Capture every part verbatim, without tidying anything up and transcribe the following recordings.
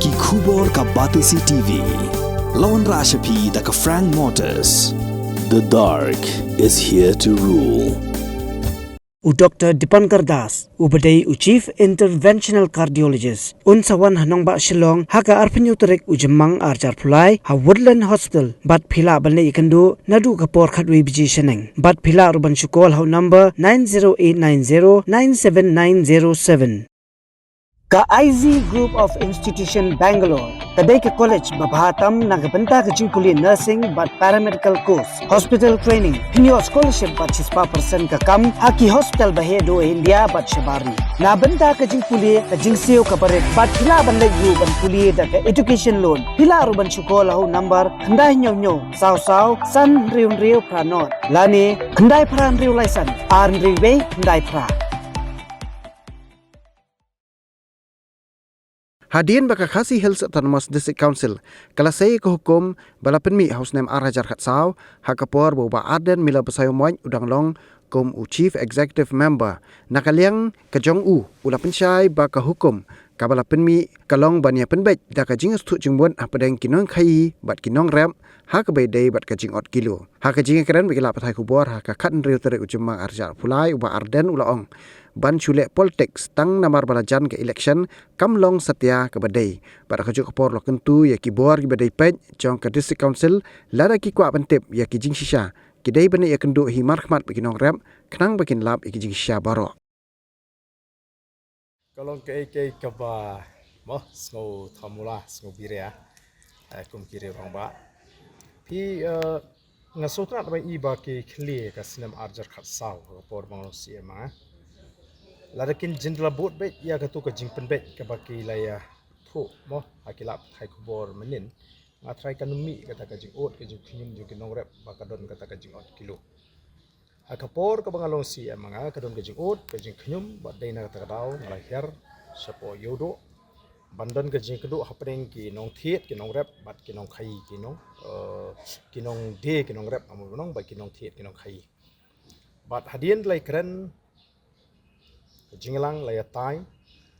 Ki khubor ka Batesi T V. Lawan Rashapi da ka Frank Motors. The dark is here to rule. U Doctor Dipankar Das, u ba dei u Chief Interventional Cardiologist, un sa wan ha nongbah Shillong ha ka arphew tarik u Jymmang arhajar arphew lai ha Woodland Hospital, bad phi lah ban leit ïakynduh naduh ka por khatwei baje shaneng. Bad phi lah ruh ban shu call ha u number nine zero eight nine zero nine seven nine zero seven. Ka I Z Group of Institution Bangalore ka dei ka college ba bha tam na ka bynta ka jingpule nursing bad paramedical course, hospital training. Phin ïoh scholarship bad shispah percent ka kam ha ki hospital ba heh duh ha India bad shabar ri. Na bynta ka jingpule ka jingsiew ka barit bad phi lah ban leit ruh ban pule da ka education loan. Phi lah ruh ban shu call ha u number khyndai hynñiew hynñiew saw saw san hynriew hynriew phra nod lane khyndai phra hynriew lai san ar hynriew wei khyndai phra. Hadien ba ka Khasi Hills Autonomous District Council ka la sei ka hukum ba la pynmih ha u snem arhajar khatsaw, ha ka por ba u Bah Ardent Miller Basaiawmoit u dang long kum u Chief Executive Member, na ka liang ka jong u, u la pynshai ba ka hukum kaba la pynmih ka long ban ïa pynbeit da ka jingsngewthuh jingmut hapdeng ki nongkhaïi bad ki nongrep ha kaba ïadei bad ka jingot kilo. Ha ka jingïakren bad ki lad pathai khubor ha ka khathynriew tarik u Jymmang arhajar arphew lai, u Bah Ardent u la ong ban shu leh politics tang namar ba la jan ka election kam long satia kaba dei. Bad ha kajuh ka por u la kyntu ïa ki bor kiba dei peit jong ka District Council, lada ki kwah ban tip ïa ki jingshisha, ki dei ban ïakynduh hi markhmat bad ki nongrep khnang ba kin lap ïa ki jingshisha baroh. Ka long kaei kaei kaba, mo, sngew thamula, sngew biria, eh, kum ki riew rangbah. Phi, eh, nga sngewtynnat ba i ba ki khlieh ka snem arhajar khatsaw, ha ka por ba nga long C M, eh. Lada kin jin da la bud beit ïa katu ka jingpynbeit kaba ki la ïathuh, mo, ha ki lad pathai khubor mynnin. Nga tharai kan ym mih kata ka jingot, ka jingkhñium jong ki nongrep ba ka don kata ka jingot kilo. Ha ka por kaba nga long C M nga, ka don ka jingot, ka jingkhñium, bad dei na kata ka daw nga la hiar shapoh Ïewduh ban don ka jingkynduh hapdeng ki nongthied, ki nongrep bad ki nongkhaïi, ki nong, eh, ki nongdie, ki nongrep, amut ba nong, bad ki nongthied, ki nongkhaïi. Bad hadien la ïakren, ka jingïalang la ïatai,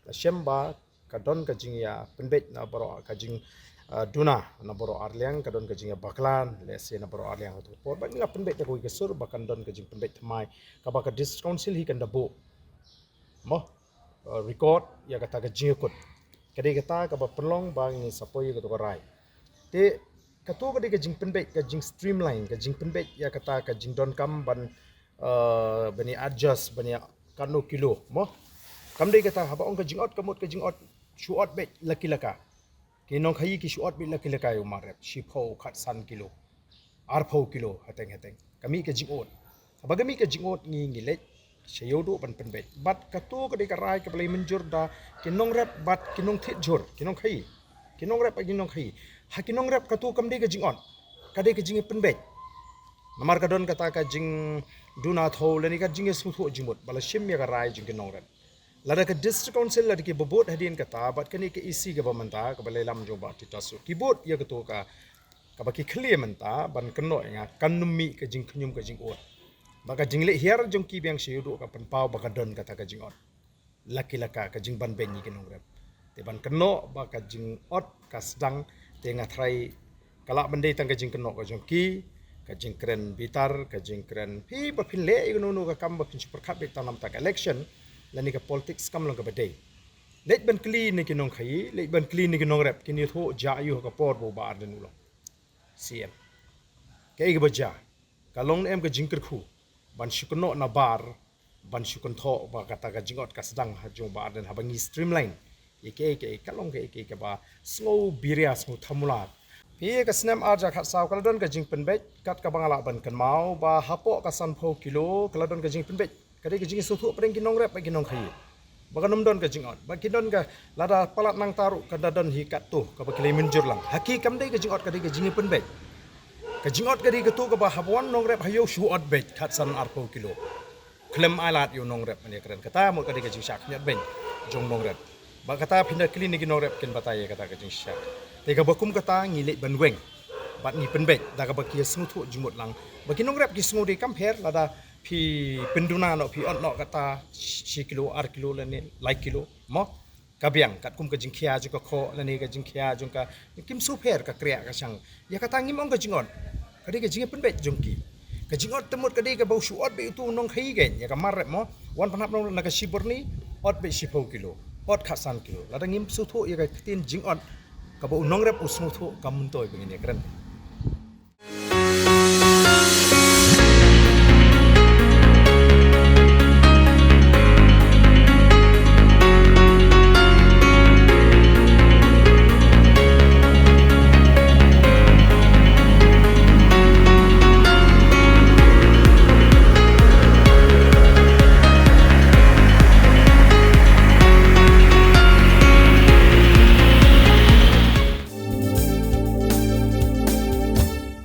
la shem ba ka don ka jingïapynbeit na baroh, ka jing, ah, duna na baroh arliang, ka don ka jingïabakla lehse na baroh arliang ha kato ka por. Bad nga pynbeit da kawei ka sur ba kan don ka jingpynbeit thymmai kaba ka District Council hi kan da buh, mo, ah, record ïa kata ka jingïakut. Ka dei kata kaba pynlong ba ngin sa poi ïa kato ka rai. Te kato ka dei ka jingpynbeit, ka jingstreamline, ka jingpynbeit ïa kata ka jingdonkam ban, eh, ban ïa adjust, ban ïa katno kilo, mo. Kam dei kata, haba ong ka jingot, ka mut ka jingot shu ot beit la ki la ka. Ki nongkhaïi ki shu ot beit la ki la ka ïa u marep, shiphew, khatsan kilo, arphew kilo, hateng hateng. Ka mih ka jingot. Haba ka mih ka jingot ngi, ngi leit sha Ïewduh ban pynbeit. Bad kato ka dei ka rai kaba la ïamynjur da ki nongrep bad ki nongthied jhur, ki nongkhaïi. Ki nongrep bad ki nongkhaïi. Ha ki nongrep kato kam dei ka jingot, ka dei ka jingïapynbeit. Namar ka don kata ka jingduna thew lane ka jingïasngewthuh jingmut ba la shim ïa ka rai jong ki nongrep. Lada ka District Council, lada ki ba bud hadien kata, bad kane ka E C kaba mynta, kaba la ïalam jong Bah Titasu, ki bud ïa kato ka, kaba ki khlieh mynta ban kynnoh ïa nga, kan ym mih ka jingkhñium ka jingot. Ba ka jingleit hiar jong ki biang sha Ïewduh ka pynpaw ba ka don kata ka jingot la ki la ka, ka jingbanbeiñ ïa ki nongrep. Te ban kynnoh ba ka jingot ka sdang, te nga tharai ka lah ban dei tang ka jingkynnoh ka jong ki, ka jingkren bitar, ka jingkren, phi ba phin leh ïa kano kano ka kam ba phin shu pyrkhat beit tang namar ka election lane ka politics, kam long kaba dei. Leit ban kylli na ki nongkhaïi, leit ban kylli na ki nongrep, kin ïathuh jia aiu ha ka por ba u Bah Ardent u long C M. Kaei kaba jia, ka long ne em ka jingkyrkhu ban shu kynnoh na bar, ban shu kynthoh ba kata ka jingot ka sdang ha jong Bah Ardent, haba ngi streamline ïa kaei kaei, ka long kaei kaei kaba sngew biria, sngew thamula. Phi, ka snem arhajar khatsaw ka la don ka jingpynbeit, kat kaba nga lah ban kynmaw ba hapoh ka sanphew kilo ka la don ka jingpynbeit. Ka dei ka jingsngewthuh pdeng ki nongrep bad ki nongkhaïi ba kan ym don ka jingot, ba ki don ka, lada palat nangta ruh ka da don hi katto kaba ki la mynjur lang. Ha ki kam dei ka jingot, ka dei ka jingpynbeit. Ka jingot ka dei kato kaba haba wan nongrep ha ïew shu ot beit khatsan arphew kilo. Khlem ai lad ïa u nongrep ban ïakren. Kata mut ka dei ka jingshah khyndiat beiñ jong nongrep. Ba kata phin da kylli na ki nongrep kin batai ïa kata ka jingshah. Te kaba kum kata ngi leit ban weng bad ngi pynbeit da kaba ki ïasngewthuh jingmut lang. Ba ki nongrep ki sngew dei kam pher lada phi pynduna noh, phi ot noh kata shi kilo, ar kilo lane lai kilo, mo. ka biang, katkum ka jingkhia jong ka khoh lane ka jingkhia jong ka, kim shu pher ka kriah ka shang. Ïa kata ngim ong ka jingot. Ka dei ka jingpynbeit jong ki. Ka jingot te mut ka dei kaba u shu ot beit utu u nongkhaii kein, ïa ka mar rep mo. Wan pan hap nongrep na ka Shibyrni, ot beit shiphew kilo, ot khatsan kilo. Lada ngim sngewthuh ïa ka ktien jingot, kaba u nongrep u sngewthuh, kam myntoi ba ngin ïakren.